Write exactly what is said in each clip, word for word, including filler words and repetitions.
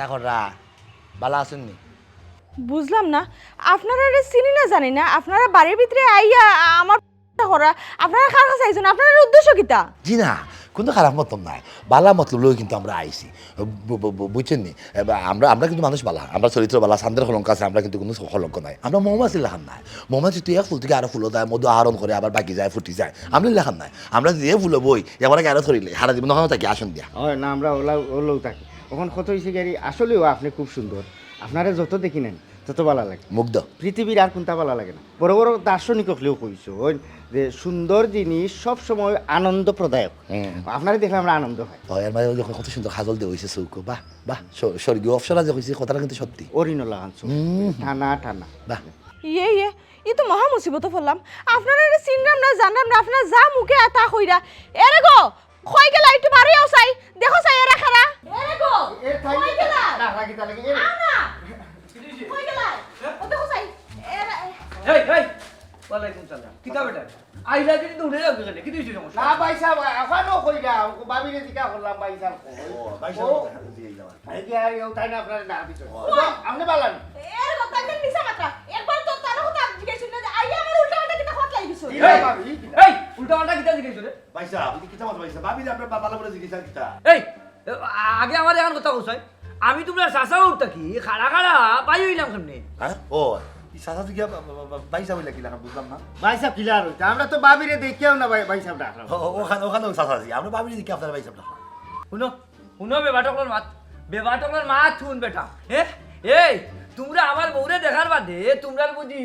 তা কররা, বালা আছইন নি? বুঝলাম না, আপনারারে চিনি না জানি না, আপনারা বাড়ির ভিতরে আইয়া আমার করা, আপনারা কার কাছে আইছইন, আপনারার উদ্দেশ্য কিতা? জি না, কুনু খারাপ মতলব নাই, বালা মতলব লই কিন্তু আমরা আইছি। বু-, বু-, বু-, বুঝছইন নি? এ, বা-, আমরা, আমরা কিন্তু মানুষ বালা, আমরা চরিত্র বালা, চান্দের কলঙ্ক আছে, আমরা কিন্তু কুনু কলঙ্ক নাই। আমরা মৌমাছি লাখান নায়। মৌমাছি তো এক ফুল থাকি আরো ফুলো যায়, মধু আহরণ করে, আবার বাকি যায়, ফুটি যায়। আমরা লাখান নায়। আমরা যে ফুলো বই, এবার আগে আরো ধরিলে, সারা জীবন ওখানে থাকি আসন দিয়া। অয় না, আমরা ওলা, ওলাউ থাকি। অখন কত অইছে গিয়া, আসলেউ আপনে খুব সুন্দর। আপনারে যত দেখি না নি, তত বালা লাগে। মুগ্ধ। পৃথিবীর আর কুনটা বালা লাগে না। বড় বড় দার্শনিক অকলেও কইছইন যে সুন্দর জিনিস সব সময় আনন্দ প্রদায়ক। হুম। আপনারে দেখলে আমরা আনন্দ পাই। অয়, এর মাঝে ওই যে কত সুন্দর কাজল দেওয়া অইছে চউখো। বাহ, বাহ, স-, স্বর্গীয় অপসরা যে কইছে, কথাটা কিন্তু সত্যি। অরিনলা আনছো। হুম, হুম। টানা, টানা। বাহ। ইয়ে, ইয়ে, ই তো মহা মুসিবতো পড়লাম। আপনারারে চিনরাম না, জানরাম না, আপনারা যা মুখে আয় তা কইরা। এরে গো, কই গেলা? একটু বারইয়া চাই, দেখো চাই এরা কারা। এরে গো, এ, তাই কই গেলা? না, রাখি তাহলে কি? এরে। আও না। কই গেলা? ও দেখো চাই। এরা এই, এই, ওয়ালাইকুম সালাম। কিতা বেটা? আইলা যদি দৌড়ে যাও কেনে? কিতা অইছে সমস্যা? না ভাই সাহেব, এখনো কইরা, ভাবিরে জিকা করলাম ভাই সাহেব। ও, ভাই সাহেব, ও। জি, এই যাওয়া। এই যে, এই, ও তাই না আপনার না দিছে। ও। আপনি বালান। এরে গো, তাই মিছা মাত্রা। একবার তো তার কথা জিজ্ঞেস করলে যে, আইয়া আমার উল্টা পাল্টা কিতা কথা লাগিছে। জি, এই, ভাই, এই কিতা? এই, উল্টা পাল্টা কিতা জিজ্ঞেস করে? ভাই সাহেব, আপনি কিতা মাত্রা ভাই সাহেব? ভাবিরে আপনার বালা করে জিজ্ঞেস আর কিতা? এই, আ-, আগে আমার এখন কথা কইছাই। আমি তোমরা চাচা উঠতা কি? খাড়া খাড়া, ভাই অইলাম কেমনে? হ্যাঁ? ও, ই চাচা তো গিয়া বা-, বা-, বা-, বা-, ভাই সাহেব অইলা কিলা, বুঝলাম না। ভাই সাহেব কিলা আর অইতা? আমরা তো ভাবিরে দেখিয়াও না ভাই, ভাই সাহেব ডাকলাম। ও, ও, ওখানে, ওখানেও চাচা আছি। আমরা ভাবিরে দেখি আপনার ভাই সাহেব ডাকলাম। হুনো, হুনো বেবাটকলর মাত। বেবাটকলর মাত হুন বেটা। হে? এই, তোমরা আমার বউরে দেখার বাদে তোমরার বুঝি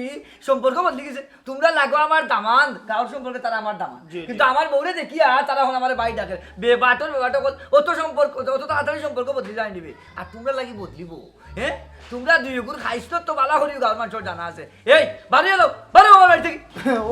সম্পর্ক বদলি গেছে? তোমরা লাগো আমার দামান, গাঁওর সম্পর্কে তারা আমার দামান। জি, জি। কিন্তু আমার বউরে দেখিয়া তারা এখন আমার ভাই ডাকে। বেবাটর বেবাটকল, অত সম্পর্ক, অত তাড়াতাড়ি সম্পর্ক বদলি যায় নিবে। আর তোমরা লাগি বদলিবো, হ্যাঁ? তোমরা দুইওগুর খাইছলত তো বালা করিও গাঁওর মানষর জানা আছে। এই, বারইয়া লও, বারইয়া আমার বাড়ি থাকি।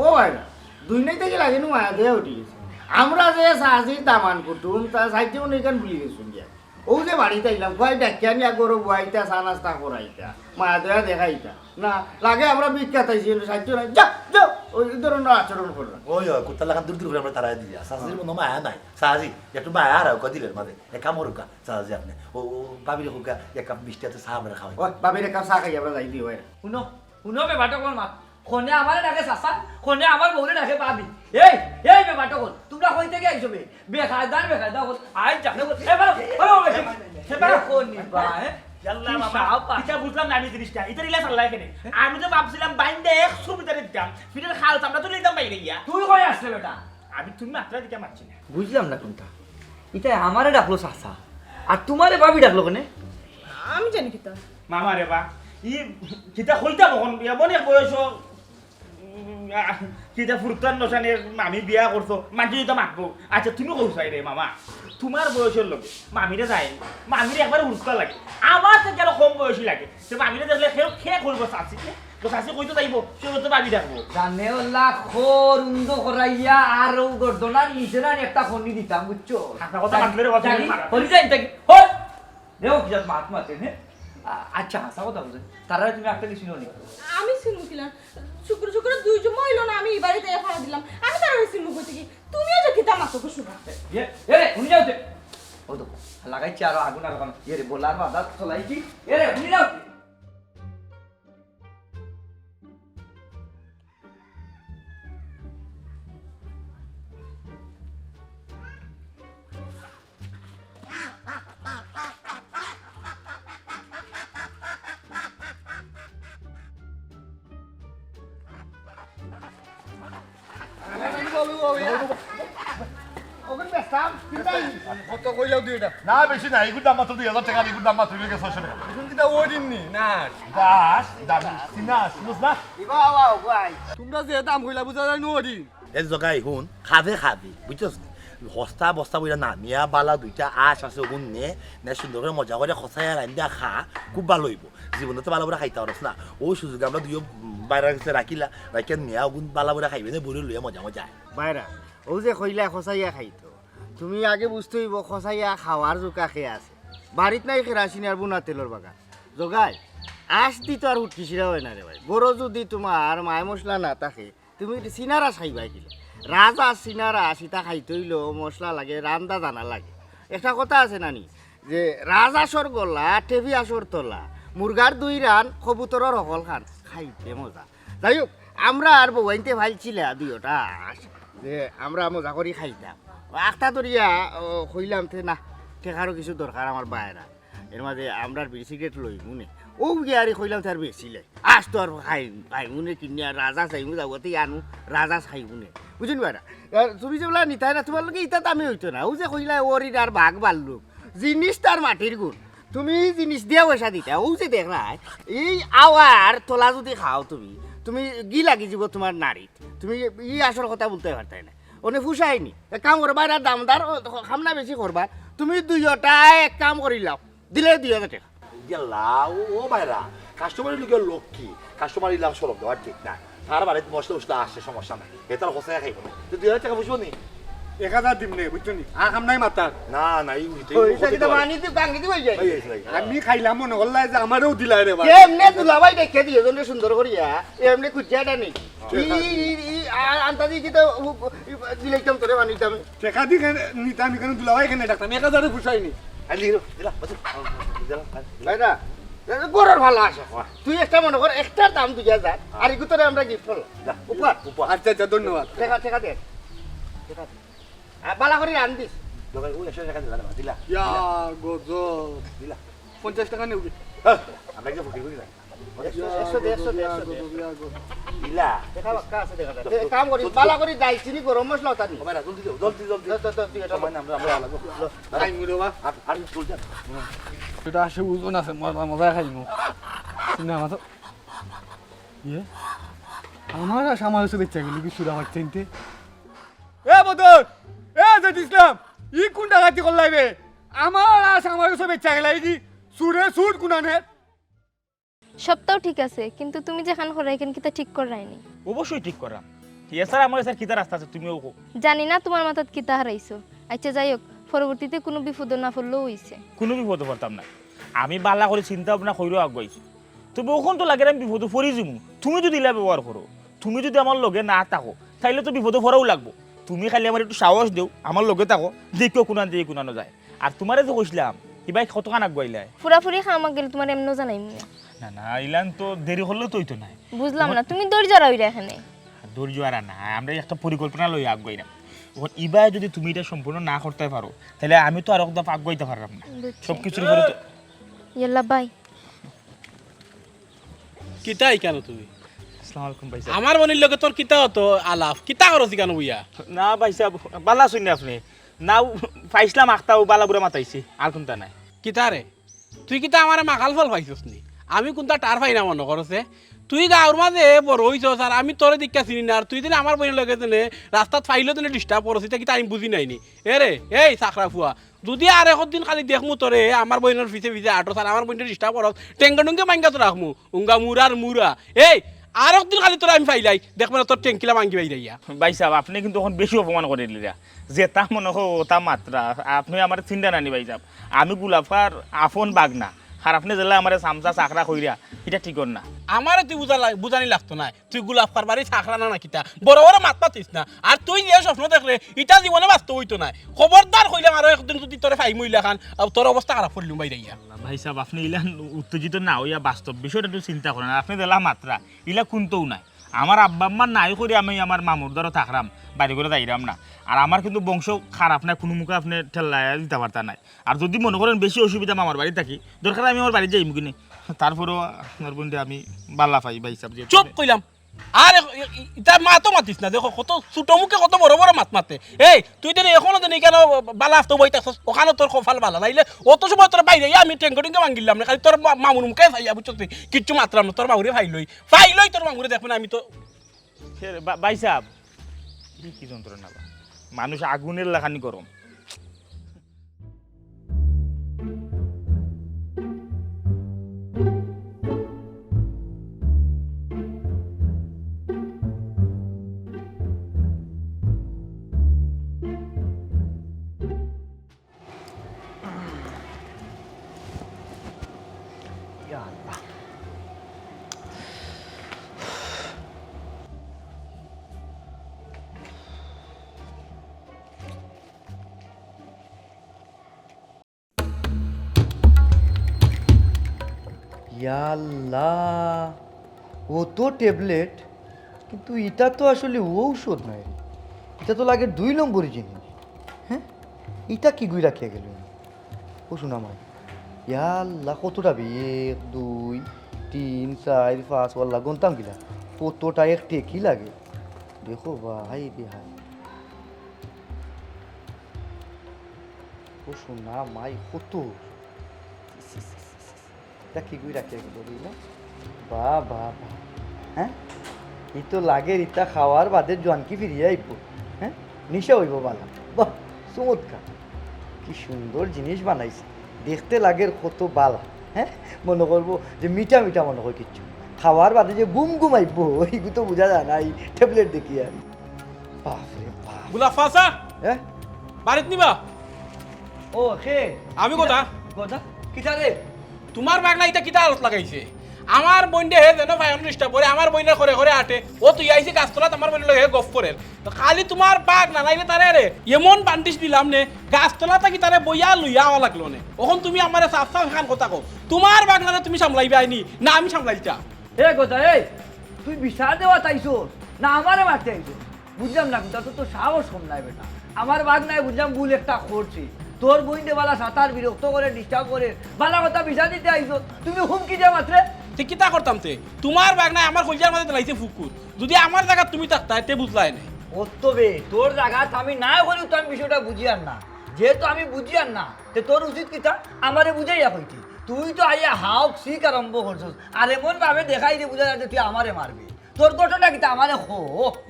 ও ভাই না, দুই নাই থাকি লাগে নু মায়া দয়া উঠি গেছে। আমরা যে চাচির দামান কুটুম, তা চাইতে উনি এখান ভুলি গেছুন গিয়া। ও যে বাড়িত আইলাম, কয় ডাকিয়া নিয়া গরু বওয়াইতা, চা নাস্তা করাইতা, মায়া দয়া দেখাইতা। না, লাগে আমরা ভিক্ষাত আইছি, সাহায্য নাই। যা, যাও, ওই ধরনের আচরণ করলাম। ওই, ওই, কুত্তা লাখান দূর দূর করে আমরা তাড়াই দিয়া। চাচির মনো মায়া নাই। চাচি, একটু মায়া আর ওকে দিলের মাঝে। এক কাম করুকা, চাচি আপনি। ও, ও, ভাবিরে কউকা, এক কাপ মিষ্টি আতে চা আমরা খাওয়াই। ওই, ভাবিরে এক কাপ চা খাই আমরা যাই দিও, ওই। হুনো, হুনো বেবাটকলর মাত। খনে আমারে ডাকে চাচা, খনে আমার বউরে ডাকে ভাবি। এই, এই বেবাটকল, তোমরা কই থাকি আইছো বে? বেকায়দার বেকায়দা হল। আই জানে বল। এ বাবা, বাবা, বাবা, এ বাবা। খনি বা, হ্যাঁ? ইয়াল্লা কি বাবা, সাপ আছে? ইটা বুঝলাম না আমি জিনিসটা। ইটা রিলা চাল্লা এখানে। আমি তো ভাবছিলাম বাইন্দা এক সুবিধা দিতাম। ফিরের খাল চামড়া তো নিতাম বাইরে গিয়া। তুই কই আসলে বেটা? আমি তুমি মাত্রা দিকে মারছি না। বুঝলাম না কোনটা। ইটা আমারে ডাকলো চাচা, আর তোমারে ভাবি ডাকলো কেনে? আমি জানি কিতা। মামা রে বা, ই কিতা কইতাম অখন, এমন এক বয়স, উম, আহ, কিতা ফুরতার নশানে মামি বিয়া করছো, মানষে তো মাতবো। আচ্ছা, তুমি কও চাই রে মামা, তোমার বয়সর লগে মামিরে যায়, মামিরে একবারে হুরুস্তা লাগে, আমার তো যেন কম বয়সী লাগে। তো মামিরে দেখলে কেউ কে করবো চাচি? তো চাচি কইতো যাইবো, সে তো ভাবি ডাকবো। জানে ওলা খোর উন্দো করাইয়া আর ও গর্দনার নিচে না একটা খনি দিতাম, বুঝছো? আপনার কথা মাতলে রে, কথা জানি, মারা। খনি যাই তাকে, হট! দেখো কি জাত মাত মাতে, হ্যাঁ? আ-, আচ্ছা, হাছা কথা বুঝে। তারা তুমি একটা কিছু নি। আমি চিনমু কিলা? শুক্র শুক্র দুই জুম্মা অইলো না, আমি ই বাড়িত আইয়া ফাড়া দিলাম। আমি তারারে চিনমু কই থাকি? তুমিও যে কিতা মাতো গো, শুনো। এ, এ রে, হুনি যাও তে। ও তো, লাগাইছে আরো আগুন আর ওখানে। এ রে, বলার বাধা চলাইছি। এ রে, হুনি যাও তে। কত কইলাও তুই এটা? না, বেশি না, এগুর দাম মাত্র দুই হাজার টাকা, আর এগুর দাম মাত্র ছয়শো টাকা। এখন কিতা ওই দিন নি? না। দাস, দাম, চিনাস, চিনস না? ইবা, আও, আও, ভাই। তোমরা যে দাম কইলা, বুঝা যায় না ওই দিন। এ জগাই হুন, খাবে খাবে, বুঝছস নি? হস্তা বস্তা বইরা না, মিয়া বালা দুইটা আঁশ আছে, ওগুন নে, নে সুন্দর করে মজা করে খসাইয়া রান্দিয়া খা, খুব ভালা অইবো। জীবনে তো বালা করে খাইতা পারস না, ওই সুযোগে আমরা দুইও বাইরে গেছে রাখিলা, রাখিয়া মিয়া ওগুন বালা করে খাইবে নে, বুড়ি লইয়া মজা মজা। বাইরা, ও যে কইলা খসাইয়া খাইতো, তুমি আগে বুঝতে অইবো খসাইয়া খাওয়ার জোকা কে আছে। বাড়িত নাই কেরাসিন আর বুনা তেলর বাগান। জগাই, আঁশ দি তো আর হুটকি শিরা হয় না রে ভাই। বড় যদি তোমার মায় মশলা না থাকে, তুমি সিনার আঁশ খাইবায় কিলা? রাজহাঁস সিনার আঁশ ইতা খাইতে অইলেও মশলা লাগে, রান্দা জানা লাগে। একটা কথা আছে না নি, যে রাজহাঁসর গলা, টেপি হাঁসর তলা, মুরগার দুই রান, কবুতরর হকল খান, খাইতে মজা। যাই হোক, আমরার বউয়াইন্তে ফাইলছিলা দুইওটা হাঁস, যে আমরা মজা করি খাইতাম। আখতা ধরিয়া, ও, কইলাম তে না, টেকারও কিছু দরকার আমার বায়রা। এর মাঝে আমরার বিড়ি সিগারেট লইমু নে। ও গিয়া আরে কইলাম তার বেচিলে। আজ তো আর খাই-, খাইমু নে কিনিয়া, রাজহাঁস চাইমু যাবো, তে আনু, রাজহাঁস খাইমু নে। বুঝছনি বায়রা? আর তুমি যেবলা নিতায় না, তুমার লগে ইতা দামে অইতো না। ও যে কইলা, ওর ইটার বাঘ ভাল্লুক। জিনিস তার মাটির গুণ। তুমি জিনিস দিয়া পয়সা দিতা। ও যে দেখরায়, এই আওয়ার তলা যদি খাও তুমি, তুমি গি লাগি যিবো তুমার নাড়িত। তুমি ই আসল কথা বুলতায় পারতায় না। অনে ফুসায়নি। এক কাম করো, বায়রা দামদার, ও, খামনা বেশি করবা। তুমি দুইওটায় এক কাম করিলাও। দিলে দুই হাজার টেকা। ইয়াল্লা, ও, ও বায়রা, কাস্টমার অইলো গিয়া লক্ষ্মী, কাস্টমার ইলাম শরম দেওয়ার ঠিক না। তার বাড়িত মশলা উশলা আছে, সমস্যা নাই। এ তার হোসে খাইবো না। তো দুই হাজার টেকা বুঝবো নি? এক হাজার দিমু নে, বুঝছো নি? আর খাম নাই মাতার। না, না, এই উল্টে, ওই, এই ইটা কিতা মানি দি, ভাঙি দি অই যায়। এই, এই, এই। আমি খাইলাম মনে করলাই যে আমারেও দিলাই রে ভাই। এমনে দুলাভাই দেখে দিও, জনরে সুন্দর করিয়া। এমনে খুঁজিয়া এটা নেই। ই, ই, ই, ই, আ-, আন্তাজি কিতা, উ, উ, ই, দিলাইতাম তোরে মানিতাম। টেকা দি কেনে নিতাম, কেনে দুলাভাই কেনে ডাকতাম? এক হাজারে ফুসায়নি। আলি, দিলা, বাসু, দিলা, দিলা। বায়রা, এ, গরুর ভালা আছে। বাহ। তুই একটা মনে কর, একটার দাম দুই হাজার, আর ইগু তোরে আমরা গিফট করলাম। যা, উপহার। উপহার। আচ্ছা, আচ্ছা, ধন্যবাদ। টেকা, টেকা দে। টেকা দে। আর বালা করি রান্ধিস। দোকানে ওই একশো টেকা দিলা, দিলা। ইয়া, গজব। দিলা। পঞ্চাশ টেকা নেও কি? হ্যাঁ, আমরা কি ফকির করি না? একশো, একশো দে, একশো দে, একশো দে। ইয়া, গজব, ইয়া, গজব। দিলা। টেকা বাক্কা আছে, টেকা দে। তে কাম করি, বালা করি দারচিনি, গরম মশলা ওটা নি। ও ভাই, জলদি দেও, জলদি, জলদি। দে, দে, দে, দে, সময় নাই, আমরা, আমরা আলাদা। খাইমু রে বা। আর, আর চল যা। এটা আসে ওজন আছে, মজা, মজা খাইমু। না, মাথা। ইয়ে? আমার আর সামার হচ্ছে বেচ্চা গেল কি সুরা হচ্ছে এনতে? এ বদর, এ জেদ ইসলাম, ই কোন ডাকাতি করলাই রে? আমার আর সামার হচ্ছে বেচ্চা গেলাই কি সুরে সুর কুনানে? সবটাও ঠিক আছে, কিন্তু তুমি যেখান করাই কেন কিতা ঠিক করায়নি? অবশ্যই ঠিক করাম। এছাড়া আমার কাছে আর কিতা রাস্তা আছে, তুমিও কও। জানি না তোমার মাথাত কিতা হারাইছো। আচ্ছা, যাই হোক, পরবর্তীতে কোনো বিপদে না পড়লেও হইছে। কোনো বিপদে পড়তাম না। আমি বালা করে চিন্তা ভাবনা কইরো আগুয়াইছি। তবে অখন তো লাগে আমি বিপদে পড়ি যিমু। তুমি যদি ইলা ব্যবহার করো, তুমি যদি আমার লগে না থাকো, তাইলে তো বিপদে পড়াও লাগবো। তুমি খালি আমার একটু সাহস দেও, আমার লগে থাকো, দেখিও কুনান দিয়ে কুনানো যায়। আর তোমারে যে কইছিলাম, ইবাই কতখান আগুয়াইলায়? পুরাপুরি কাম আগে তোমার এমনও জানাই মনে। না, না, ইলান তো দেরি করলে তো হইতো না। বুঝলাম না, তুমি ধৈর্য হারাইরা এখানে। ধৈর্য হারা না, আমরা একটা পরিকল্পনা লই আগুয়াই না। অখন ইবাই যদি তুমি এটা সম্পূর্ণ না করতে পারো, তাহলে আমি তো আর এক দফা আগুয়াইতে পারলাম না। বুঝছি। সব কিছুর উপরে তো ইয়াল্লা ভাই। কিতা ইকানো তুমি? আসসালামু আলাইকুম ভাই সাহেব। আমার বইনর লগে তোর কিতা অত আলাপ? কিতা করস ইকানো বইয়া? না ভাই সাহেব, বালা আছইন নি আপনি? না, পাইছিলাম আখতাও বালা বুড়া মাতাইছি, আর কুনতা নাই। কিতা রে? তুই কিতা আমারে মাকাল ফল পাইছস নি? আমি কুনতা টার পাই না মনো করছে? তুই গাঁওর মাঝে বড় অইছস আর আমি তোরে দেখিয়া চিনি না, আর তুই দিন আমার বইনর লগে দিনে রাস্তাত পাইলেও দিনে disturb করস, ইতা কিতা আমি বুঝি নাই নি? এ রে, এই চাকরা ফুয়া, যদি আর একদিন খালি দেখমু তোরে আমার বইনর পিছে পিছে আটস আর আমার বইনরে disturb করস, টেঙ্গা টুঙ্গি মাইঙ্গা তো রাখমু। উঙ্গা মুরার মুরা। এই, আর একদিন খালি তোরে আমি পাইলাই, দেখবে না তোর টেঙ্কিলা ভাঙ্গি বাইরাইয়া। ভাই সাহেব, আপনি কিন্তু অখন বেশি অপমান করিলিরা। যেতা মনে অয় অতা মাতরা। আপনি আমারে চিনরা না নি ভাই সাহেব। আমি গুলাফার আফন বাগনা। আর আপনি যেলা আমারে চামচা চাকরা কইরা, ইটা ঠিক অর না। আমারে তুই বুঝা লাগ-, বুঝানি লাগতো নায়। তুই গুলাফার বাড়ি চাকরা না, না কিতা? বড় বড় মাত মাতিস না। আর তুই যে স্বপ্ন দেখরে, ইটা জীবনে বাস্তব অইতো নায়। খবরদার কইলাম, আরো একদিন যদি তোরে পাইমু ইলাখান, আ, তোর অবস্থা খারাপ করিলিমু বাইরাইয়া। ভাই সাহেব, আপনি ইলান উত্তেজিত না অইয়া বাস্তব বিষয়টা একটু চিন্তা করইন। আর আপনি যেলা মাতরা, ইলা কুনতাউ নায়। আমার আব্বা আম্মা নাই করি আমি আমার মামুর দ্বারো থাকরাম, বাড়ি ঘরো যাইরাম না। আর আমার কিন্তু বংশ খারাপ নায়, কুনু মুখে আপনি ঠেল্লাইয়া দিতা পারতা নায়। আর যদি মনো করইন বেশি অসুবিধা মামার বাড়ি থাকি, দরকার আমি আমার বাড়ি যাইমু কিনে। তারপরেও আপনার বইনরে আমি বালা পাই ভাই সাহেব, যে চুপ কইলাম। আর এ-, এ-, ইতা মাতো মাতিস না, দেখো কত ছোট মুখে কত বড় বড় মাত মাতে। এই, তুই দেন এখনো দেন ইকানো বালা আস্তে বই থাকছস, অখানো তোর কপাল বালা, নাইলে অত সময় তোর বাইরে আমি টেঙ্গো টেঙ্গো ভাঙ্গিলাম না, খালি তোর মা-, মামুর মুখে চাইয়া, বুঝছস তুই? কিচ্ছু মাতরাম না, তোর মামুরে পাইলই, পাইলই তোর মামুরে দেখবে না আমি তো। হে রে, বা-, ভাই সাহেব, ই কি যন্ত্রণা বা? মানুষ আগুনের লাখানি গরম। ইয়াল্লা, ও তো ট্যাবলেট, কিন্তু ইটা তো আসলে ঔষধ নায় রে। ইটা তো লাগে দুই নম্বরই জিনিস। হ্যাঁ, ইটা কি গুই রাখিয়া গেল? ও শোনা মাই, ইয়াল্লা, কতটা বে? এক, দুই, তিন, চাইর, পাঁচ, ওয়াল্লা, গনতাম কিলা? কতটা এক টেকি লাগে? দেখো বা, হাই রে হাই। ও শোনা মাই, কত? তা কি কই রাখে গেল রে ইলা? বাহ, বাহ, বাহ। হ্যাঁ? ই তো লাগে ইতা খাওয়ার বাদে জোয়ানকি ফিরিয়া আইব। হ্যাঁ? নিশা অইব বালা। বাহ, চমৎকার। কি সুন্দর জিনিস বানাইছে। দেখতে লাগের কত বালা। হ্যাঁ? মনো করবো যে মিঠা মিঠা মনো কয় কিচ্ছু। খাওয়ার বাদে যে ঘুম ঘুম আইব, ইগু তো বুঝা যায় না, ই ট্যাবলেট দেখিয়া। বাপ রে বাপ। গুলাফা চাচা, হ্যাঁ? বাড়িত নিবা? ও, কে? আমি গদা। গদা? কিতা রে? তুমার বাগনা ইতা কিতা আলত লাগাইছে? আমার বইনরে হে যেন ফায়ন রিস্টা পরে, আমার বইনরে করে করে আটে। ও তুই আইছি গাছতলাত আমার বইনর লগে গফ করের। তো খালি তুমার বাগনা নাইলে তারে রে, এমন বান্ডিশ দিলাম নে, গাছতলা থাকি তারে বইয়া লইয়া আওয়া লাগলো নে। অখন তুমি আমারে সাফ সাফ এখান কথা কও। তুমার বাগনারে তুমি সামলাইবায় নি, না আমি সামলাইতাম? এ গদা, এই, তুই বিচার দেওয়াত আইছস না আমারে মারতে আইছস? বুঝলাম না, কিন্তু তোর তো সাহস কম নায় বেটা। আমার বাগনায় বুঝলাম ভুল একটা করছে। তোর বইনরে বালা সাতার বিরক্ত করে, ডিস্টার্ব করে, বালা কথা বিচার দিতে আইছস, তুমি হুমকি দিয়া মাতরে। তে কিতা করতাম তে? তুমার বাগনায় আমার কইলজার মাঝে দিলাইছে ফুকুর। যদি আমার জাগাত তুমি থাকতায়, তে বুঝলায় নে। অত বে, তোর জাগাত আমি না করিও তো আমি বিষয়টা বুঝিয়ার না। যেহেতু আমি বুঝিয়ার না, তে তোর উচিত কিতা? আমারে বুঝাইয়া কইতে। তুই তো আইয়া হাউক শিক আরম্ভ করছস। আর এমন ভাবে দেখাই দে বুঝা যায় যে তুই আমারে মারবে। তোর ঘটনা কিতা আমারে ক।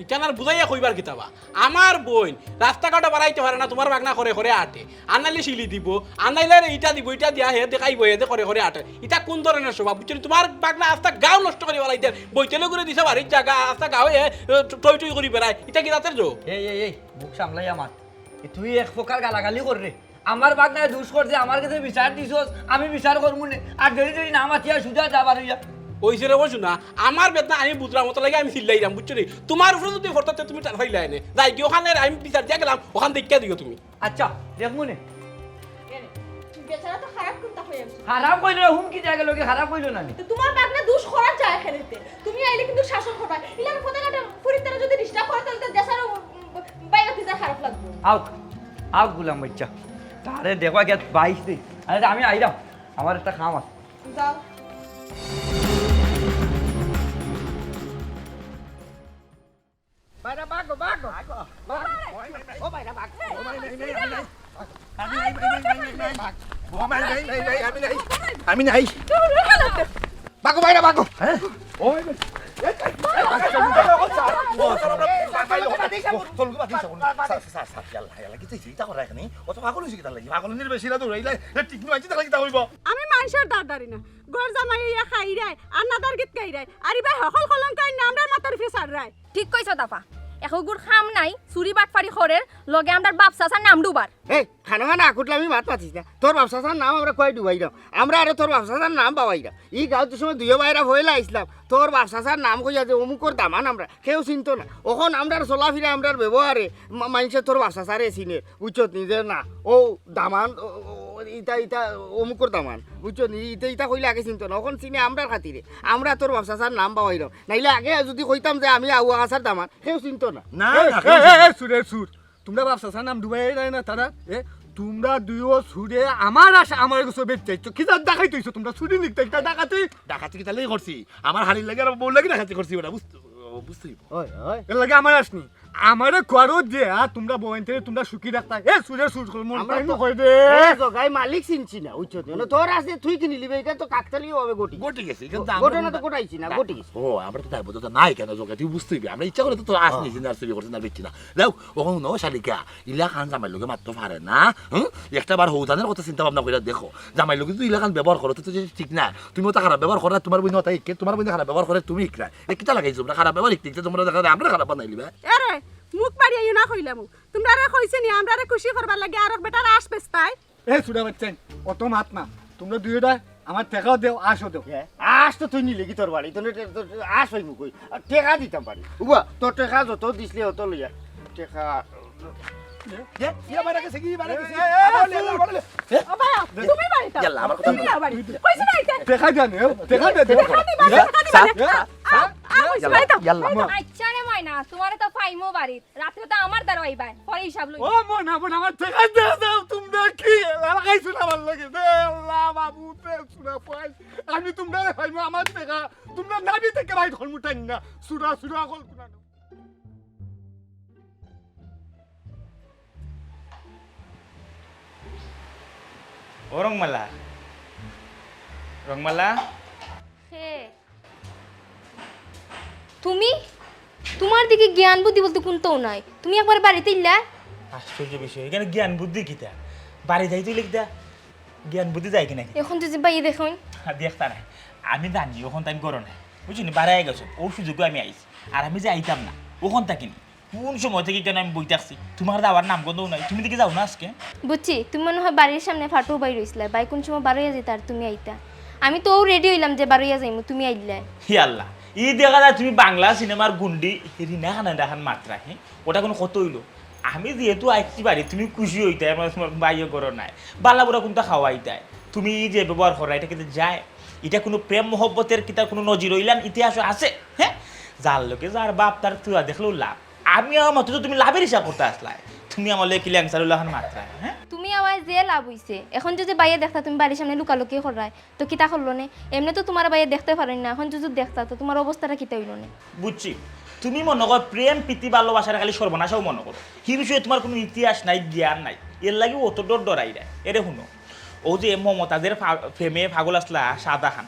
ইখান আর বুঝাইয়া কইবার কিতা বা? আমার বইন রাস্তাঘাটো বাড়াইতে পারে না, তুমার বাগনা করে করে আটে। আনাইলে শিলি দিব, আনাইলে রে ইটা দিব, ইটা দিয়া হে দেখাইব, হে দে করে করে আটে। ইটা কোন ধরনের স্বভাব? বুঝছো নি? তুমার বাগনা আস্তা গাঁও নষ্ট করি বাড়াইতে, বইতে লগুরে দিছে বাড়ির জাগা, আস্তা গাঁও হে, এ, টই টই করি বেড়ায়। ইটা কি জাতের জো? এই, এই, এই, মুখ সামলাইয়া মাত। এ, তুই এক প্রকার গালাগালি কর রে। আমার বাগনায় দুষ করছে, আমার গেছে বিচার দিছস, আমি বিচার করমু নে। আর দেরি দেরি না মাতিয়া সুজা যা বার অইয়া। ওই যে রে, ওই শোনা, আমার বেদনা আমি বুঝলাম, অত লাগে আমি চিল্লাইলাম, বুঝছো নি? তুমার উপরে যদি ফরতাতে তুমি টার ফাইলায় নে। যাই কি ওখানে আমি বিচার দিয়া গেলাম, ওখান দেখিয়া দিও তুমি। আচ্ছা, দেখমু নে। এরে, বেচারা তো খারাপ কুন্তা কই আনছে। খারাপ কইলো না, হুমকি দিয়া গেল কি খারাপ কইলো না নি? তো তুমার বাগনা দুষ করার যায় খেলিতে। তুমি আইলে কিন্তু শাসন করবা। ইলার ফোনে কাটা ফুরিতারা যদি ডিস্টার্ব করে, তাহলে তো দেশারও, উম, বাইরে দিতে খারাপ লাগবো। আউক, আউক গুলাম বাচ্চা। তারে দেখবা গিয়া বাইশ দিন। আরে আমি আইরাম, আমার একটা কাম আছে। যাও। বাইরা, ভাগো, ভাগো। ভাগো। ও বাইরা, ভাগো। ও ভাই, নাই, নাই, নাই, নাই। আমি নাই, নাই, নাই, নাই, নাই, নাই। ও ভাই, নাই, নাই, নাই, আমি নাই। আমি নাই। ভাগো, বাইরা, ভাগো। হ্যাঁ? ও ভাই, এই, এই, এই, ভাগো, চল, চল, চল, চল, চল, চল, চল, চল, চল, চল, চল, চল, চল, চল, চল, ইয়াল্লা, ইয়াল্লা, কিতা অইছে? ইতা করা এখানে? অত পাগল অইছে কিতার লাগি? পাগল নির বেশি না দৌড়াইলে, এ, ঠিক নয়, কিতার লাগি তা অইব? আমি মানষর দাঁড় দাঁড়ি না। ঘর জামাই ইয়া খাইরায়, আর নাদার গীত গাইরায়। আর ইবায় হকল কলঙ্ক আইন না, আমরার মাথার উপরে ছাড়রায়। ঠিক কইছো দাফা। একগুর কাম নাই, চুরি বাটপারি করের, লগে আমরার বাপ চাচার নাম ডুবার। এই, খানা খানা আকুটলা আমি মাত মাতিস না। তোর বাপ চাচার নাম আমরা কই ডুবাইরাম? আমরা আরো তোর বাপ চাচার নাম বাবাইরাম। ই গাঁওত যে সময় দুইও বাইরা পয়লা আইছলাম, তোর বাপ চাচার নাম কইয়া যে অমুকর দামান আমরা, কেউ চিনতো না। অখন আমরার চলাফিরা, আমরার ব্যবহারে মা-, মাইনষে তোর বাপ চাচারে চিনে, বুঝছত নি? যে না, ও দামান, ও, ও, ও, ইতা, ইতা অমুকর দামান, বুঝছত নি? ইতা, ইতা কইলে আগে চিনতো না, অখন চিনে আমরার খাতিরে। আমরা তোর বাপ চাচার নাম বাবাইরাম। নাইলে আগে যদি কইতাম যে আমি আউয়া চাচার দামান, কেউ চিনতো না। না, এ, না, এ, কেউ এ, চিনতো এ, না। চুরের চুর। তুমরা বাপ চাচার নাম ডুবাই নাই না তারা? এ, তুমরা দুইও চুরে আমার আশা, আমার গোসো বেচ চাইছো। কি জাত ডাকাইত অইছো তুমরা? চুরি নিকটা, ইটা ডাকাতি? ডাকাতি কিতার লাগি করছি? আমার হাড়ির লাগি আর বউর লাগি ডাকাতি করছি বেটা, বুঝ-, বুঝতে অইব। ওই, ওই। এর লাগি আমার আসনি। আমারে কুয়ারো দিয়া তুমরা বউয়াইন্তরে তুমরা সুখী রাখতা। এ, চুরে চুর করে মন আমরা তাই তো নু কই দে। এ, জগাই মালিক চিনছি না, বুঝছো তো? না, তোর আছে, তুই কিনি লিবে, ইটা তো কাকতালীয় ভাবে ঘটি। ঘটি গেছে, ইখান তো আমরা ঘটনা তো ঘটাইছি না, না। ঘটি গেছে। ও, আমরা তো দায়বদ্ধতা নাই কেন জগাই? তুই বুঝতে অইবি। আমরা ইচ্ছা করে তো তোর আস হ্যাঁ। নিছি না, চুরি করছি না, বেচছি না। যাও, অখন হুনো, শালিকা, ইলাখান জামাইর লগে মাততো পারে না, হুম? একটা বার হউজানের কথা চিন্তা ভাবনা কইরা দেখো। জামাইর লগে যদি ইলাখান ব্যবহার করো, তে তো ঠিক না। তুমি অতা খারাপ ব্যবহার করো, তুমার বইনে অতা হিকে, তুমার বইনে খারাপ ব্যবহার করে, তুমি হিকরায়। এ কিতা লাগাইছো তুমরা? খারাপ ব্যবহার হিকতে হিকতে তুমরা দেখা যায় আমরারে খারাপ বানাইলিবা। এরে, মুখ বাড়িয়া ইউ না কইলাম। তুমরারে কইছি নি, আমরারে খুশি করবার লাগি আরক বেটার আশ বেচতায়? এ চুরা বাচ্চাইন, অত মাত না। তুমরা দুইওটা আমার টেকাও দেও, আশও দেও। এ, আশ তো তুই নিলে কি তোর বাড়ি? তোর টে-, তোর আশ অইমু কই? আর টেকা দিতাম পারি। উবা, তোর টেকা যত দিছলে অত লইয়া। টেকা। এ, এ, ইয়া বাইরে গেছে কি? বাইরে গেছে কি? এ, এ, আবার লে, আবার লে। এ? ও ভাই, তুমি বাড়ি ইয়াল্লা, আমার কথা তুমি আমার বাড়ি। কইছি না আইতে? দেখা দেন, এ, দেখা দেন। দেখা দিবা, দেখা দিবা। আ, আ, আ, কইছি না আইতে? ইয়াল্লা। আচ্ছা রে ময়না, তুমারে তো পাইমু বাড়িত। রাত্রে তো আমার দ্বারা আইবায়। পরে হিসাব লই। ও ময়না, ময়না, আমার দেখা দে দাও, তুমরা কি লাগাইছো না আমার লগে? দে আল্লাহ, বাবু, দে সুরা পাই। আমি তুমরারে পাইমু আমার দেখা। তুমরা নাবি থেকে বাইর করমু টাইন না। সুরা, সুরা কল কুনা। ও রংমালা, রংমালা। হে। তুমি? তুমার দেখি জ্ঞান বুদ্ধি বলতে কুন্তাও নাই। তুমি একবারে বাড়িত আইলা? আশ্চর্য বিষয়, ইখানো জ্ঞান বুদ্ধি কিতা? বাড়িত যাইতে অইলে কিতা জ্ঞান বুদ্ধি যায় কি না? অখন যদি বাইয়ে দেখইন। দেখতা না, আমি জানি অখন তাইন ঘরো নাই, বুঝছো নি? বাড়াই গেছো, অউ সুযোগে আমি আইছি। আর আমি যে আইতাম না, অখন থাকি নি। কুন সময় থাকি কেনে আমি বই থাকছি? তুমার যাওয়ার নাম গন্ধও নাই, তুমি দেখি যাও না আজকে। বুঝছি, তুমি মনে হয় বাড়ির সামনে ফাটু বাই রইছলা, বাই কুন সময় বারইয়া যাইতা আর তুমি আইতা। আমি তো অউ রেডি অইলাম যে বারইয়া যাইমু, তুমি আইলায়। হে আল্লাহ, ই দেখা যায় তুমি বাংলা সিনেমার গুন্ডি রিনা খান দেখান মাতরায়, হে? অটা কুনু কথা অইলো? আমি যেহেতু আইছি বাড়িত, তুমি খুশি অইতায়, আমার তুমার বাইয়ে ঘরো নাই, বালা বুরা কুন্তা খাওয়াইতায়। তুমি ই যে ব্যবহার কররায়, ইটা কিতা যায়? ইটা কুনু প্রেম মহব্বতের কিতা কুনু নজির অইলান ইতিহাসো আছে? হে, যার লগে যার বাপ তার তুয়া দেখলেও লাভ। আমি আমার মতো তো তুমি লাভের হিসাব করতা আছলায়, তুমি আমার লগে কিলা আনসারুল্লাহ খান মাতরায়, হে? তুমি আওয়ায় যে লাভ অইছে, অখন যদি বাইয়ে দেখতা তুমি বাড়ির সামনে লুকালুকি কররায়, তো কিতা করলো নে? এমনে তো তুমার বাইয়ে দেখতে পারইন না, অখন যদি দেখতা তো তুমার অবস্থাটা কিতা অইলো নে? বুঝছি, তুমি মনো করো প্রেম, প্রীতি, ভালোবাসারে খালি সর্বনাশাউ মনো করো। হি বিষয়ে তুমার কুনু ইতিহাস নাই, জ্ঞান নাই, এরলাগি অত ডর ডরাইরায়। এরে হুনো, অউ যে মমতাজের ফা-, প্রেমে পাগল আছলা শাহজাহান,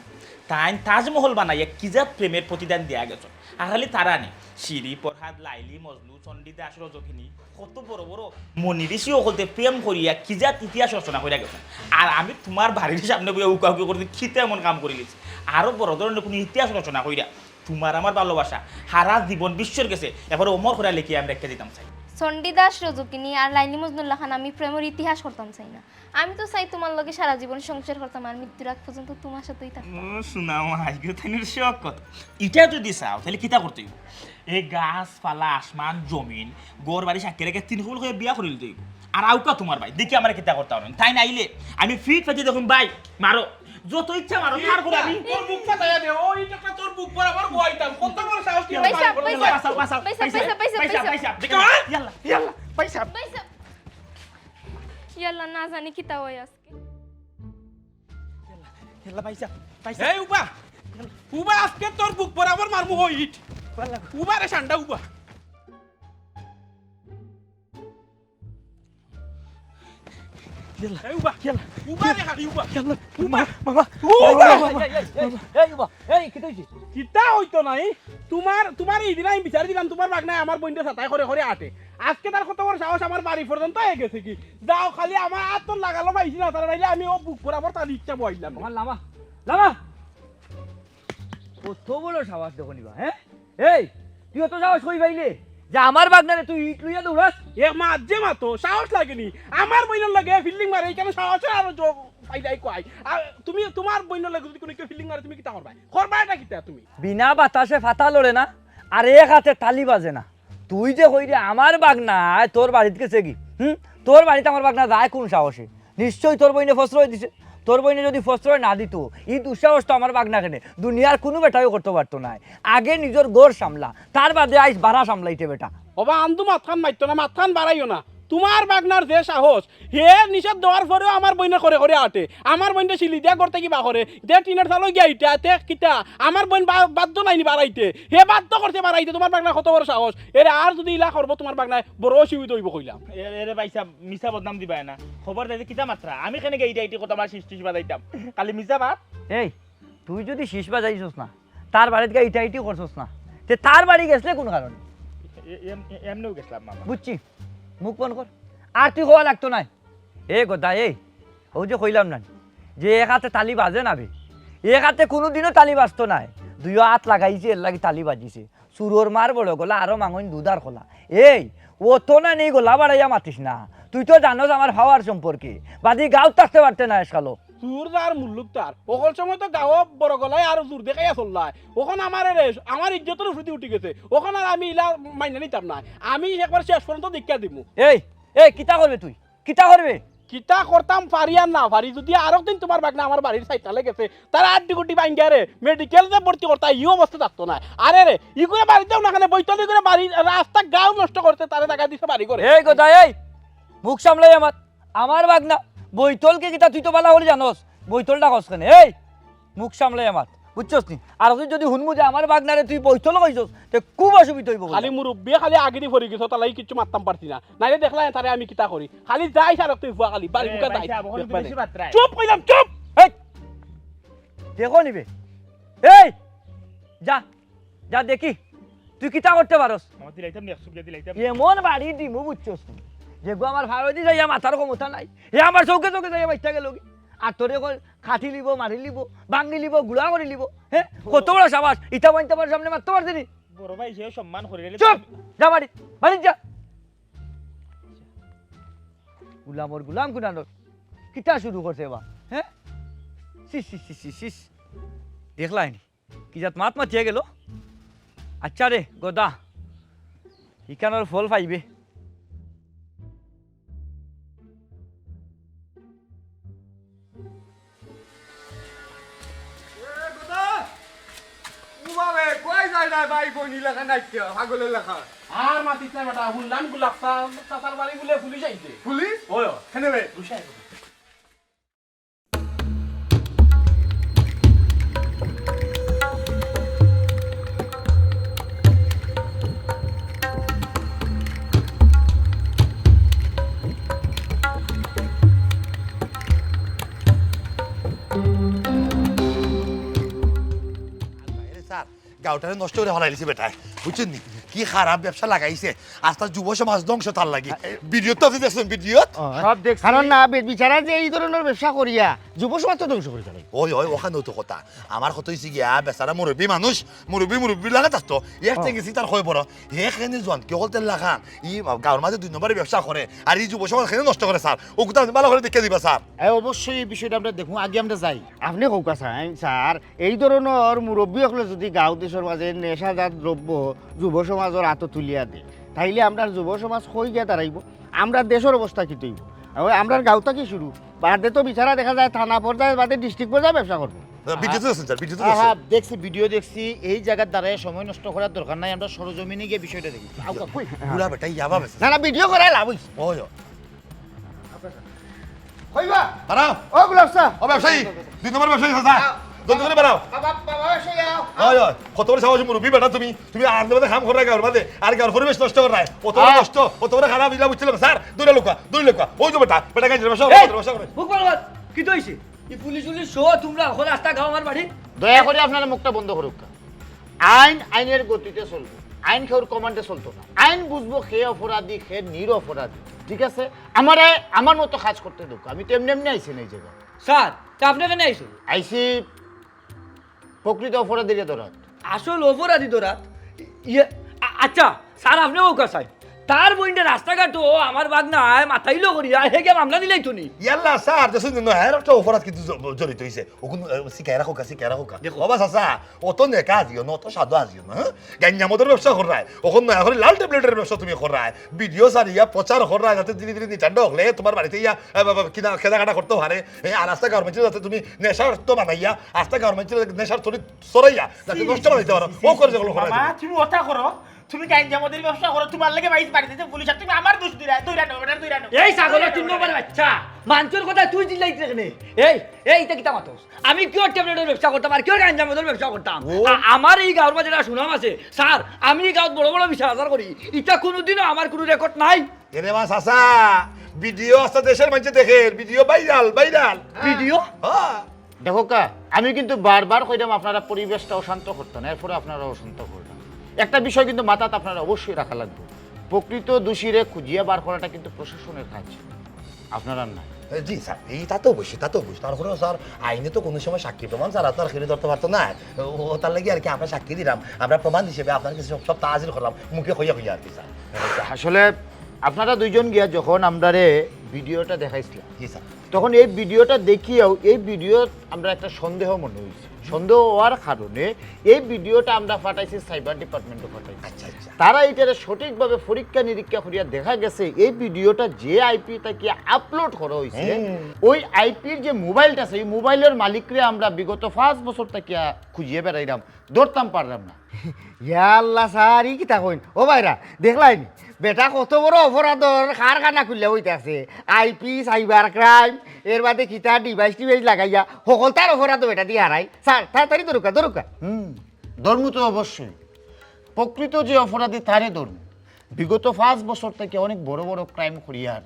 তাইন তাজমহল বানাইয়া কি জাত প্রেমের প্রতিদান দিয়া গেছইন। আর খালি তারা নি, শিরি, ফরহাদ, লাইলি, মজনু, চণ্ডীদাস, রজকিনী, কত বড় বড় মণি ঋষি অকলতে প্রেম করিয়া কি জাত ইতিহাস রচনা করিয়া গেছইন। আর আমি তুমার বাড়ির সামনে বইয়া উকাউকি করতে কিতা এমন কাম করিলিছি? আরো বড় ধরনের কুনু ইতিহাস রচনা করিয়া তুমার আমার ভালোবাসা হারা জীবন বিশ্বর গেছে একবারে অমর করিয়া লেখিয়া আমি রাখিয়া দিতাম চাই। চণ্ডীদাস, রজকিনী আর লাইলি মজনুর লাখান আমি প্রেমর ইতিহাস করতাম চাই না। আমি তো চাই তুমার লগে সারা জীবন সংসার করতাম আর মৃত্যুর আগ পর্যন্ত তুমার সাথেই থাকতাম। ও, সোনা মাই গো, তাইনর শখ কত। ইটা যদি চাও, তাইলে কিতা করতে অইবো? এই গাছপালা, আসমান, জমিন, ঘর বাড়ি সাক্ষী রেখে তিন কবুল করি বিয়া করিলিতে অইবো। আর আউক্কা তুমার ভাই, দেখি আমারে কিতা করতা অইবো। তাইন আইলে আমি ফিট ফাটি দেখুন ভাই, মারো। যত ইচ্ছা মারো, তারপর আমি তোর মুখ ফাটাইয়া দে, ওই একটা তোর মুখ বরাবর বইতাম। কত বড় সাহস তুই পয়সা, আমার পয়সা, বাড়ির পয়সা, পয়সা, পয়সা, পয়সা, পয়সা, পয়সা। দেখো, হ্যাঁ? ইয়াল্লা, ইয়াল্লা, পয়সা। পয়সা। ইয়াল্লা, না জানি কিতা অয় আজকে। ইয়াল্লা, পয়সা, পয়সা। এই উবা, উবা, আজকে তোর বুক বরাবর মারমু হইট। ইয়াল্লা। উবা রে সান্ডা উবা। ইয়াল্লা। এই উবা। ইয়াল্লা। উবা রে খালি উবা। ইয়াল্লা। উবা। মা-, মামা। উবা। মামা, মামা। এই, এই, এই, এই, এই উবা। এই, কিতা অইছে? কিতা অইতো নাই? তুমার, তুমার ইদিন আমি বিচার দিলাম, তুমার বাগনায় আমার বইনরে সাতাই করে করে আটে। আজকে তার কত বড় সাহস আমার বাড়ি পর্যন্ত আইয়া গেছে কি? যাও, খালি আমার আত তো লাগালো পাইছি না, তারা নাইলে আমি অউ বুক বরাবর তার ইচ্ছা বইলাম। আমার লামা, লামা। কত বড় সাহস দেখো নিবা, হ্যাঁ? এই, তুই অত সাহস কই পাইলে যে আমার বাগনারে তুই ইট লইয়া দৌড়াস? এ মা, যে মাতো, সাহস লাগে নি? আমার বইনর লগে ফিল্ডিং মারে, ইখানো সাহস আরো জো-, পাইলাই কই? আর তুমি, তুমার বইনর লগে যদি কুনু কেউ ফিল্ডিং মারে, তুমি কিতা করবায়? করবায়টা কিতা তুমি? বিনা বাতাসে পাতা লড়ে না, আর এক আতে তালি বাজে না। তুই যে কইরে আমার বাগনায় তোর বাড়িত গেছে কি? হুম? তোর বাড়িত আমার বাগনা যায় কুন সাহসে? নিশ্চয় তোর বইনে প্রশ্রয় দিছে। তোর বইনে যদি প্রশ্রয় না দিতো, ই দুঃসাহস তো আমার বাগনা কেনে দুনিয়ার কুনু বেটায়ও করতো পারতো নায়। আগে নিজর ঘর সামলা, তার বাদে আইস বারা সামলাইতে বেটা। ওবা আন্দু মাতখান মারতো না, মাতখান বাড়াইও না। তুমার বাগনার যে সাহস, হে নিষেধ দেওয়ার পরেও আমার বইনে করে করে আটে। আমার বইনরে শিলি দিয়া ঘর থাকি বার করে, দে টিনের চালো গিয়া ইটা, তে কিতা? আমার বইন বা-, বাধ্য নাইনি বাড়াইতে। হে বাধ্য করছে বাড়াইতে, তুমার বাগনার কত বড় সাহস। এরে আর যদি ইলা করবো তুমার বাগনায়, বড় অসুবিধা অইবো কইলাম। এ-, এরে ভাইসাব, মিছা বদনাম দিবায় না। খবর দেয় যে কিতা মাতরা? আমি কেনে গিয়া ইটা ইটি কথা আমার শিস টিস বাজাইতাম। খালি মিছা মাত। এই, তুই যদি শিস বাজাইছস না, তার বাড়িত গিয়া ইটা ইটি করছস না, তে তার বাড়ি গেছলে কুন কারণে? এ-, এ-, এম-, এমনেউ গেছলাম মামা। বুঝছি, মুখ বন্ধ কর, আর তুই কওয়া লাগতো নায়। এ গদা, এই, অউ যে কইলাম না, যে এক আতে তালি বাজে না বে, এক আতে কুনুদিনও তালি বাজতো নায়, দুইও আত লাগাইছে, এরলাগি তালি বাজিছে। চুরর মার বড় গলা, আরো মাঙইন দুধার খোলা। এই, অত না নি গলা বাড়াইয়া মাতিস না। তুই তো জানোস আমার পাওয়ার সম্পর্কে। বাদি গাঁওত থাকতে পারতে নায় আজকালো। চুর যার মুল্লুক তার। অকল সময় তো গাঁও বড় গলায় আর জুর দেখাইয়া চললায়। অখন আমার এরে, আমার ইজ্জতর উপরেদি উঠি গেছে। অখন আর আমি ইলা মাইনা নিতাম নায়। আমি একবার শেষ পর্যন্ত দেখিয়া দিমু। এই, এই, কিতা করবে তুই? কিতা করবে? কিতা করতাম পারি আর না পারি, যুদি আরক দিন তুমার বাগনা আমার বাড়ির সাইডালে গেছে, তার আড্ডি গুড্ডি ভাঙ্গিয়া রে, মেডিকেল যে ভর্তি করতা, ই অবস্থা থাকতো নায়। আরে রে, ইগুরে বাড়িত যাও না কেনে, বৈতল ইগুরে বাড়ি, রাস্তা গাঁও নষ্ট করছে, তারে জাগা দিছে বাড়ি করে। এই কথা, এই, মুখ সামলাইয়া মাত। আমার বাগনা, বৈতলকে কিতা তুই তো বালা করি জানোস, বৈতলটা কস কেনে? এই, মুখ সামলাইয়া মাত, বুঝছস নি? আর তুই যুদি হুনমু যে আমার বাগনারে তুই বৈতল কইছস, তে খুব অসুবিধা অইবো। খালি মুরব্বি খালি আগেদি পড়ি গেছে, তার লাগি কিচ্ছু মাততাম পারছি না। নাইলে দেখলায় তারে আমি কিতা করি। খালি যাই সারক তুই ফুয়া খালি, বাড়ি মুখা যাই। চুপ কইলাম, চুপ! এই! দেখো নিবে। এই! যা, যা দেখি, তুই কিতা করতে পারস। আমার দিলাইতাম নি, একশো গিয়া দিলাইতাম। এমন বাড়ি দিমু বুঝছস নি? যেগু আমার ফাড়েদি যাইয়া মাতার ক্ষমতা নাই। হে আমার চউখে চউখে যাইয়া বাইচ্চা গেল কি? আর তোরে কই খাটি লিবো, মারি লিবো, ভাঙ্গি লিবো, গুড়া করি লিবো। হে? কত বড় সাবাস? ইতা বাইন তার সামনে মাততে পারছে নি? বড় ভাই, সেও সম্মান করি রে। চুপ! যা বাড়ি, বাড়ি যা। গুলামর গুলাম কুনানোর। কিতা শুরু করছে এবার? হে? Sis, sis, sis, sis, sis. দেখলায় নি? কি জাত মাত মাতিয়া গেল? আচ্ছা রে, গদা। ইখানর ফল পাইবে। এ, গদা! ও বাবা, কই যায় না ভাই, বইনি লেখা নাইতে, পাগলের লেখা। আর মাতিস না বেটা, হুনলাম গোলাপ চা-, চাচার বাড়ি বুলে পুলিশ আইছে। পুলিশ? ওই, ওই। কেনে বে? বুঝাই। আরে স্যার, গাঁওটারে নষ্ট করি ফালাইলিছে বেটায়, বুঝছইন নি? কি খারাপ ব্যবসা লাগাইছে, আস্তা যুব সমাজ ধ্বংস তার লাগি। ভিডিওত তো আপনি দেখছইন, ভিডিওত? ও, সব দেখছি। কারণ না, বে-, বেচারা যে এই ধরনের ব্যবসা করিয়া যুব সমাজ তো ধ্বংস করি ফেলাই। ওই, ওই, ওখানেও তো কথা। আমার কথা অইছে গিয়া, বেচারা মুরব্বি মানুষ, মুরব্বি, মুরব্বি লাগা থাকতো। এক ও। টেঙ্গি সিটার হয়ে বড়। হে কেনে জোয়ান, কি হলতে লাখান? ই গাঁওর মাঝে দুই নম্বরে ব্যবসা করে। আর ই যুব সমাজ কেনে নষ্ট করে, স্যার? ও কথা আপনি ভালো করি দেখিয়া দিবা, স্যার। এ, অবশ্যই এই বিষয়টা আমরা দেখমু। আগে আমরা যাই। আপনি কউক্কা, স্যার, স্যার, এই ধরনর মুরব্বি অকলে যুদি গাঁও দেশর মাঝে নেশাজাত দ্রব্য যুব সমাজর আতো তুলিয়া দেয়, তাইলে আমরার যুব সমাজ কই গিয়া দাঁড়াইবো? আমরার দেশর অবস্থা কিতা অইবো? আমরার গাঁও থাকি শুরু, বাদে তো বেচারা দেখা যায় থানা পর্যায়ে, বাদে ডিস্ট্রিক্ট পর্যায়ে ব্যবসা করবো। ভিডিও তো দেখছেন, স্যার, ভিডিও তো হ্যাঁ, দেখছেন। হ্যাঁ, দেখছি, ভিডিও দেখছি। এই জাগাত দাঁড়াইয়া সময় নষ্ট করার দরকার নাই, আমরা সরজমিনে গিয়া বিষয়টা দেখি। আউক্কা, কই? বুড়া বেটা, ইয়াবা বেচে। না, না, ভিডিও করাই লাভ অইছে। ওই, ওই। কইবা? দাঁড়াও। ও গোলাপ চা। ও ব্যবসায়ী, দুই নম্বর ব্যবসায়ী চাচা। হ্যাঁ। জলদি করি বাড়াও। বাবা, বাবা, ব্যবসায়ী আও। ওই, ওই, কত বড় সাহসী মুরব্বি বেটা তুমি। তুমি আর দেবে কাম কররায় গাঁওর মাঝে, আর গাঁওর পরিবেশ নষ্ট কররায়। অত বড় হ্যাঁ। নষ্ট, অত বড় খারাপ, ইলা বুঝছিলাম। স্যার, দৌড়া লুকা, দৌড়া লুকা। ওই যে বেটা, বেটা গাঁজা ব্যবসা করে, এই, ব্যবসা করে। মুখ বন্ধ কর। কিতা অইছে? ই পুলিশ উলিশ সহ তোমরা অখন আস্তা গাঁও আমার বাড়ি। দয়া করি আপনারা মুখটা বন্ধ করুক্কা। আইন আইনের গতিতে চলবো, আইন কেউর কমান্ডে চলতো না। আইন বুঝবো কে অপরাধী, কে নিরপরাধী, ঠিক আছে? আমারে আমার মতো কাজ করতে দেউক্কা, আমি তো এমনে এমনে আইছি না এই জাগাত। স্যার, তা আপনি কেনে আইছেন? আইছি প্রকৃত অপরাধীরে ধরাত। আসল অপরাধী ধরাত? ইয়ে, আ-, আচ্ছা, স্যার, আপনে কউক্কা চাই। তার বইনরে রাস্তাঘাটো আমার বাগনায় মাতাইলো করিয়া, হে গিয়া মামলা দিলাইতো নি? ইয়াল্লা, স্যার, দেখছইন নি, এর একটা অপরাধ কিন্তু জ-, জড়িত অইছে। অখন, এ, শিকায় রাখো, শিকায় রাখো। দেখো। বাবা চাচা, অত নেকা আজিও না, অত সাদা আজিও না, হ্যাঁ? গাঞ্জা মদর ব্যবসা কররায়। অখন নয়া করি লাল ট্যাবলেটর ব্যবসা তুমি কররায়। ভিডিও ছাড়িয়া প্রচার কররায়, যাতে ধীরে ধীরে নিতান্ড অকলে তোমার বাড়িত ইয়া, এ, বা, বা, কিনা, কেনাকাটা করতে পারে। এ, আর আস্তা গাঁওর মানষরে যাতে তুমি নেশার তো বানাইয়া, আস্তা গাঁওর মানষরে নেশার তরি ছড়াইয়া, যাতে ছি, নষ্ট ছি, বানাইতে পারো। ছি, ছি, ও করে ছি, যেগুলো ছি। করে। মামা, তুমি ওটা করো। তুমি গাঞ্জা মদর ব্যবসা করো, তোমার লাগি বাইশ বাড়িতে যে পুলিশ, আর তুমি আমার দোষ দিরায়, দৌড়ানো, বেটা, দৌড়ানো। এই ছাগলের তিন নম্বর বাচ্চা, মানষর কথা তুই চিল্লাইতে কেনে? এই, এই, ইটা কিতা মাতস? আমি কিওর ট্যাবলেটর ব্যবসা করতাম, আর কিওর গাঞ্জা মদর ব্যবসা করতাম? ও। আ-, আমার এই গাঁওর মাঝে একটা সুনাম আছে, স্যার, আমি এই গাঁওত বড় বড় বিচার আচার করি, ইটা কোনোদিনও আমার কোনো রেকর্ড নাই। এরে মা চাচা, ভিডিও আস্তা দেশর মানষে দেখের, ভিডিও ভাইরাল, ভাইরাল। ভিডিও? হ্যাঁ। দেখউক্কা, আমি কিন্তু বারবার কইরাম আপনারা পরিবেশটা অশান্ত করতা না, এরপরে আপনারা অশান্ত কররা। একটা বিষয় কিন্তু মাথাত আপনারা অবশ্যই রাখা লাগবো, প্রকৃত দোষীরে খুঁজিয়া বার করাটা কিন্তু প্রশাসনের কাজ, আপনারার নায়। জি স্যার, ইটা তো অবশ্যই, তা তো অবশ্যই। তারপরেও স্যার, আইনে তো কোনো সময় সাক্ষী প্রমাণ ছাড়া তো আর কেউরে ধরতে পারতো না। ও, তার লাগি আর কি আমরা সাক্ষী দিলাম, আমরা প্রমাণ হিসেবে আপনার কাছে সব, সবতা হাজির করলাম, মুখে কইয়া কইয়া আর কি স্যার। আসলে আপনারা দুইজন গিয়া যখন আমরারে ভিডিওটা দেখাইছিলা, জি স্যার। তখন এই ভিডিওটা দেখিয়াও এই ভিডিওত আমরা একটা সন্দেহ মনে হয়েছে। সন্দেহ হওয়ার কারণে এই ভিডিওটা আমরা পাঠাইছি, সাইবার ডিপার্টমেন্টও পাঠাইছি। আচ্ছা, আচ্ছা। তারা এটারে সঠিকভাবে পরীক্ষা নিরীক্ষা করিয়া দেখা গেছে এই ভিডিওটা যে আইপি থাকিয়া আপলোড করা হয়েছে, হুম। ওই আইপির যে মোবাইলটা আছে, এই মোবাইলের মালিকরে আমরা বিগত পাঁচ বছর থাকিয়া খুঁজিয়ে বেড়াইলাম, ধরতাম পারলাম না। ইয়া আল্লাহ স্যার, ই কিতা কইন? ও ভাইরা, দেখলাইনি? বেটা কত বড় অপরাধর কারখানা খুললে হইতাছে। আইপি, সাইবার ক্রাইম, এর বাদে কিতা ডিভাইস টিভাইস লাগাইয়া, হকলতার অপরাধ বেটা দিয়ে হারাই। স্যার, তাড়াতাড়ি ধরুকা, ধরুকা। হুম, ধরমু তো অবশ্যই। প্রকৃত যে অপরাধী তারে ধরমু। বিগত পাঁচ বছর থেকে অনেক বড় বড় ক্রাইম করিয়ার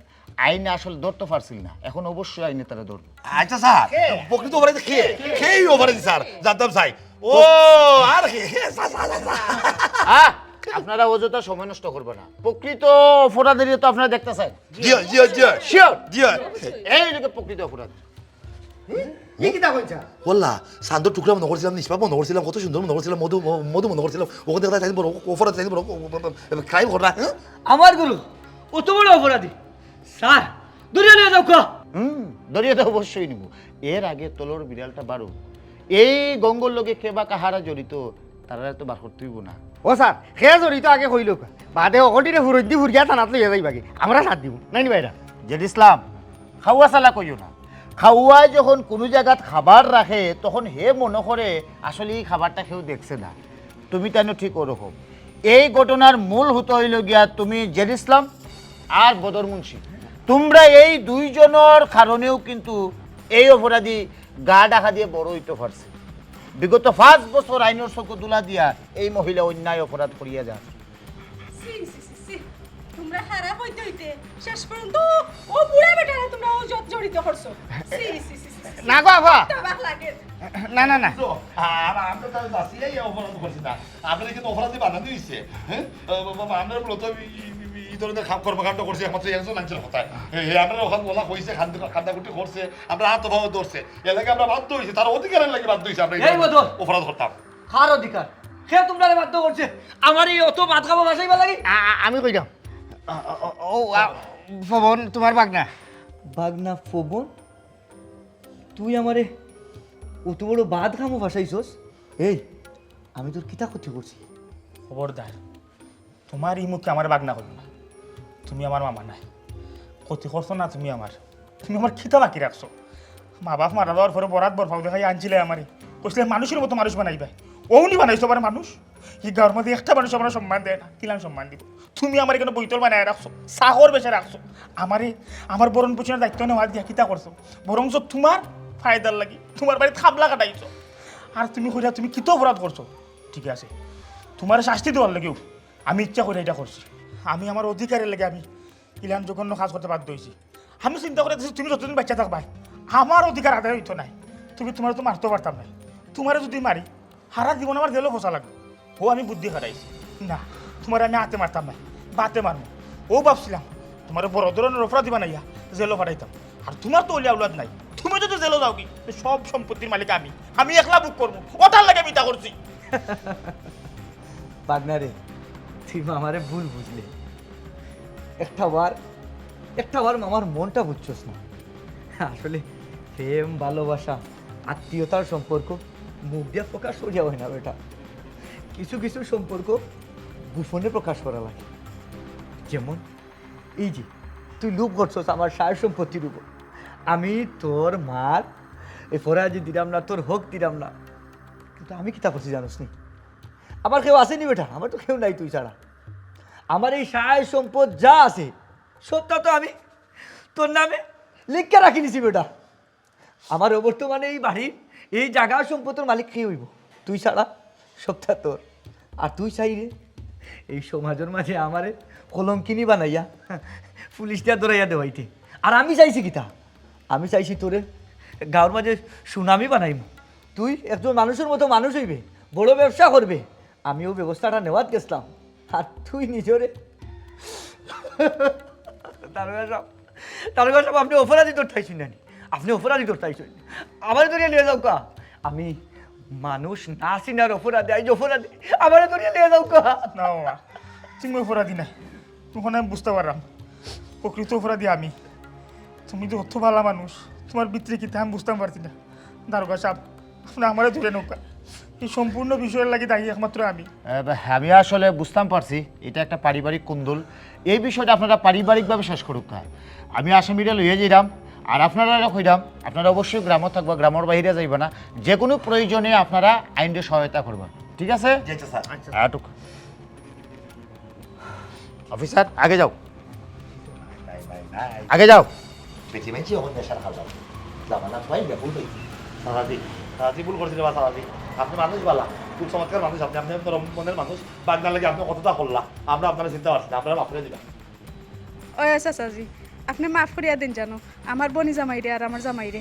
আইনে আসলে ধরতে পারছিল না, এখন অবশ্যই আইনে তারা ধরবো। আচ্ছা স্যার, প্রকৃত অপরাধী কে? কেই অপরাধী স্যার? জানতাম চাই। ও, আর কি? Sir, sir, sir, sir. আহ, আপনারা অযথা সময় নষ্ট করবেন না, প্রকৃত অপরাধীরে তো আপনারা দেখতে চান। জি, জি, জি। শিওর? জি। এই লোকে প্রকৃত অপরাধী। ই কিতা কইছা? ওল্লা, চান্দর টুকরা মনে করছিলাম, নিষ্পাপ মনে করছিলাম, কত সুন্দর মনে করছিলাম, মধু, ম-, মধু মনে করছিলাম। ওখান থেকে তাই বড় অপরাধ, তাই বড় ক্রাইম করা, হ্যাঁ? আমার গুরু, অত বড় অপরাধী। স্যার, ধরিয়া নিয়ে যাও কা। হুম, ধরিয়া তো অবশ্যই নিব। এর আগে তলর বিড়ালটা বারো। এই গঙ্গর লগে কে বা কাহারা জড়িত, তারা তো বার করতে হইব না। ও স্যার, কে জড়িত আগে কইল কা। বাদে অকটিরে ফুরইদি ফুরিয়া থানাত লইয়া যাইবাগি। আমরা সাথ দিব। নাই নি ভাইরা? জেড ইসলাম, খাওয়া চালা কইও না। খাওয়ায় যখন কোনো জায়গাত খাবার রাখে, তখন হে মনে করে আসলে এই খাবারটা কেউ দেখছে না। তুমি তাইনও ঠিক ওরকম। এই ঘটনার মূল হুতো হইল গিয়া তুমি জেড ইসলাম আর বদর মুন্সি। তোমরা এই দুইজনের কারণেও কিন্তু এই অপরাধী গা ঢাকা দিয়ে বড় হইতে পারছে। বিগত পাঁচ বছর আইনের চোখে ধুলা দিয়া এই মহিলা অন্যায় অপরাধ করিয়া যার। ছি, ছি, ছি, ছি। তোমরা খারাপ হইতে হইতে শেষ পর্যন্ত ও বুড়া বেটারে তোমরা ও জড়-, জড়িত করছো। ছি, ছি, ছি, ছি, ছি। না গো, আফা। অবাক লাগে। না, না, না। তো, আ-, আ-, আমরা তো বাঁচিয়াই অপরাধ করছি না। আমরা কিন্তু অপরাধী বানানো হইছে। হ্যাঁ? আ, বা-, বা-, আমরা মূলত ই, ই, ই, ই ধরনের খাম কর্মকাণ্ড করছি একমাত্র একজন আনছিল কথায়। এ, এ, আমরা ওখানে ওলা হইছে, কান্দা-, কান্দাকুটি করছে, আমরা হাত পাও ধরছে। এর লাগে আমরা বাধ্য হইছি, তার অধিকারের লাগে বাধ্য হইছি আমরা এই এই বদর। অপরাধ করতাম। কার অধিকার? কে তোমরারে বাধ্য করছে? আমার এই অত বাদ খাবো ভাসাইবার লাগি? আ-, আ-, আমি কইরাম। আ, আ, ও, আ, পবন, তোমার বাগনা। বাগনা পবন? তুই আমারে অত বড় বাদ খামো ভাসাইছস? এই, আমি তোর কিতা ক্ষতি করছি? খবরদার, তোমার ই মুখে আমার বাগনা কইও না। তুমি আমার মামা নায়, ক্ষতি করছো না তুমি আমার। তুমি আমার কিতা বাকি রাখছো? মা বাপ মারা যাওয়ার পরে বরাত বরফাও দেখাই আনছিলে আমারে, কইছিলে মানুষের মতো মানুষ বানাইবায়। অউ নি বানাইছো আমারে মানুষ। ই গাঁওর মাঝে একটা মানুষ আমারে সম্মান দেয় না, কিলান সম্মান দিব? তুমি আমারে কেনে বৈতল বানায় রাখছো, চাকর বেশে রাখছো। আমারে, আমার ভরণ পোষণের দায়িত্ব নেওয়া দিয়া কিতা করছো? বরঞ্চ তোমার ফায়দার লাগি তোমার বাড়িত খাবলা খাটাইছো। আর তুমি কইরা তুমি কিতা অপরাধ করছো? ঠিক আছে, তোমারে শাস্তি দেওয়ার লাগিও আমি ইচ্ছা করি ইটা করছি। আমি আমার অধিকারের লাগি আমি ইলান জঘন্য কাজ করতে বাধ্য হইছি। আমি চিন্তা করি তুমি যতদিন বাচ্চা থাকবায়, আমার অধিকার আদায় হইতো নায়। তুমি, তোমারে তো মারতেও পারতাম নায়। তোমারে যদি মারি, সারা জীবন আমার জেলো ফসা লাগবো। ও আমি বুদ্ধি খাটাইছি। না, তোমারে আমি আতে মারতাম নায়, বাতে মারমু। ও ভাবছিলাম, তোমারে বড় ধরনের অপরাধী বানাইয়া জেলো ফাটাইতাম। আর তোমার তো অলি আওলাদ নাই। তুমি যদি জেলো যাওগি, তে সব সম্পত্তির মালিক আমি। আমি একলা ভোগ করমু। ওটার লাগি আমি ইটা করছি। পাগনা রে, তুই মামারে ভুল বুঝলে। একটা বার, একটা বার মামার মনটা বুঝছস না। আসলে প্রেম, ভালোবাসা, আত্মীয়তার সম্পর্ক মুখ দিয়া প্রকাশ করিয়া হয় না বেটা। কিছু কিছু সম্পর্ক গোপনে প্রকাশ করা লাগে। যেমন এই যে তুই লোভ করছস আমার সায় সম্পত্তির উপর। আমি তোর মার এই ফরাজি দিলাম না, তোর হক দিলাম না, কিন্তু আমি কিতা করছি জানোস নি? আমার কেউ আছে নি বেটা, আমার তো কেউ নাই তুই ছাড়া। আমার এই সায় সম্পদ যা আছে, সবটা তো আমি তোর নামে লিখিয়া রাখি নিছি বেটা। আমার বর্তমানে এই বাড়ির, এই জাগা সম্পদর মালিক কে হইব? তুই ছাড়া সবটা তোর। আর তুই চাইরে এই সমাজর মাঝে আমারে কলঙ্কিনী বানাইয়া পুলিশ দিয়া ধরাইয়া দেওয়াইতে। আর আমি চাইছি কিতা? আমি চাইছি তোরে গাঁওর মাঝে সুনামি বানাইমু। তুই একজন মানুষর মতো মানুষ হইবে, বড় ব্যবসা করবে। আমি অউ ব্যবস্থাটা নেওয়াত গেছলাম, আর তুই নিজরে দারোগা সাব, দারোগা সাব, আপনি অপরাধী ধরতাইছইন না নি? আপনি অপরাধী ধরতাইছইন। আমারে ধরিয়া লইয়া যাউক্কা। আমি মানুষ না চিনার অপরাধী, আইজ অপরাধী। আমারে ধরিয়া লইয়া যাউক্কা। না মামা, তুমি অপরাধী নায়। তখন আমি বুঝতে পারলাম, প্রকৃত অপরাধী আমি। তুমি তো অত ভালা মানুষ, তুমার ভিতরে কিতা আমি বুঝতাম পারছি না। দারোগা সাব, আপনে আমারে ধরে নৌকা, এই সম্পূর্ণ বিষয়র লাগি দায়ী একমাত্র আমি। আহ, আমি আসলে বুঝতাম পারছি এটা একটা পারিবারিক কুন্দল। এই বিষয়টা আপনারা পারিবারিকভাবে শেষ করুক্কা। আমি আসামিরে লইয়া যাইরাম, আর আপনারারে কইরাম, আপনারা অবশ্যই গ্রামো থাকবা, গ্রামর বাইরে যাইবা না। যে কোনো প্রয়োজনে আপনারা আইনরে সহায়তা করবা, ঠিক আছে? জি আচ্ছা স্যার। আটুক। অফিসার, আগে যাও। আগে যাও। বেটি মাইছি অখন নেশার খাল দাও। জামানা ভাই বেকুল হইছে। সারাদি, সারাদি ভুল করছি রে বা সারাদি। আপনে মানুষ ভালা, খুব চমৎকার মানুষ আপনে, আপনে নরম মনের মানুষ। বাগনার লাগি আপনে কততা করলা, আমরা আপনারে চিনতা পারছি না, আপনারে মাফ করি দিবা। ওই চাচাজি, আপনে মাফ করিয়া দিন জানো, আমার বনি জামাইরে আর আমার জামাইরে।